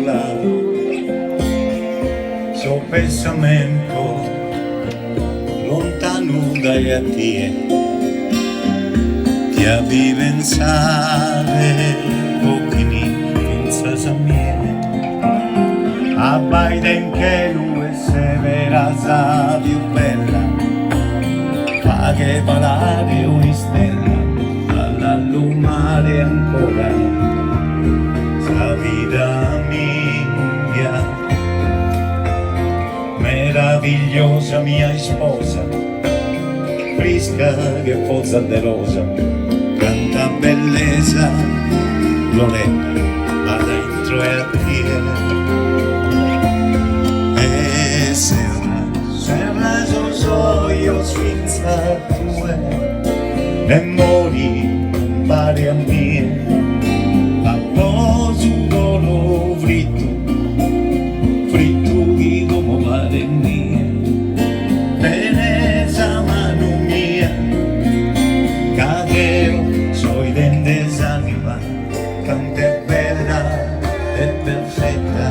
mendula Su pensamentu lontanu dae a tie Tia bi pensare ochini finzas a mie Abbaida in chelu e sebera sa pius bella Faghe falare un'istella a l'allumare ancora sa vida mia. Meravigliosa mia isposa, frisca che foza de rosa, canta bellesa, Loretta, b'at intro 'e a tie. E serra, serra sos ojos finzas tue, E mori umpare a mie Apo su coro frittu Frittu chi como paret nie Tene sa manu mia Ca deo so 'idende s'anima Cant'est bella e perfetta.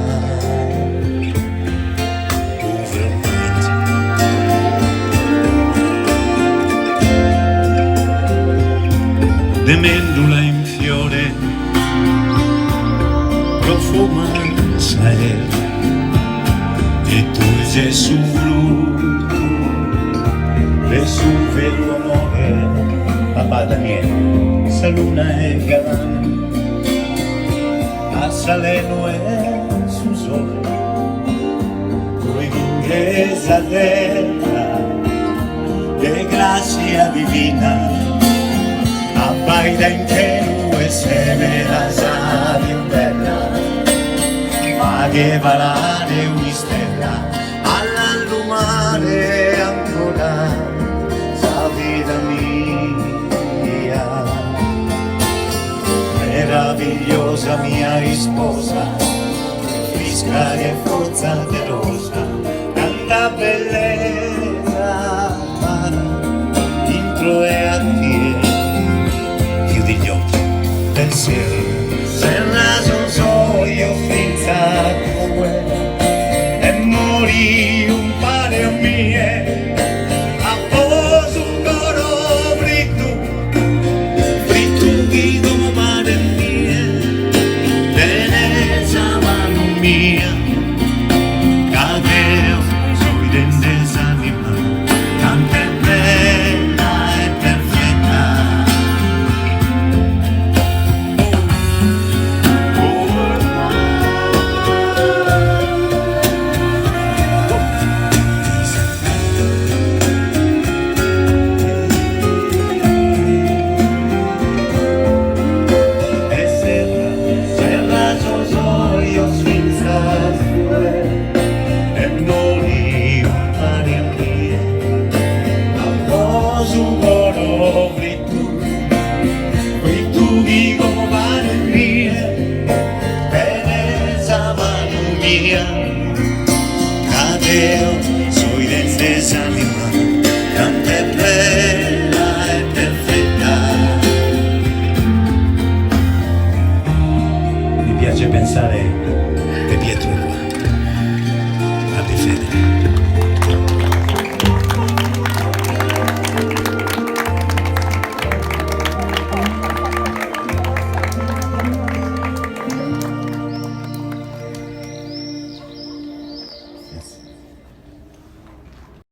De mendula in fiore profuma s'aera e tue ses su fruttu de su veru amore Papà Daniele sa luna est galana A s'alenu 'e su sole Tue chinghe sa terra De grassia divina Abbaida in chelu e sebera sa pius bella Faghe falare un'istella A l'allumare ancora sa vida mia. Meravigliosa mia isposa, frisca che foza de rosa, canta bellesa b'at intro 'e a tie. Chiudi gli occhi e serra, serra sos ojos finzas tue e mori umpare a mie, apo su coro frittu Frittu chi como paret nie Tene sa manu mia Ca deo so 'idende s'anima Cant'est bella e perfetta. E serra, serra sos ojos finzas tue E mori umpare a mie Apo su coro frittu Frittu chi como paret nie Tene sa manu mia Ca deo.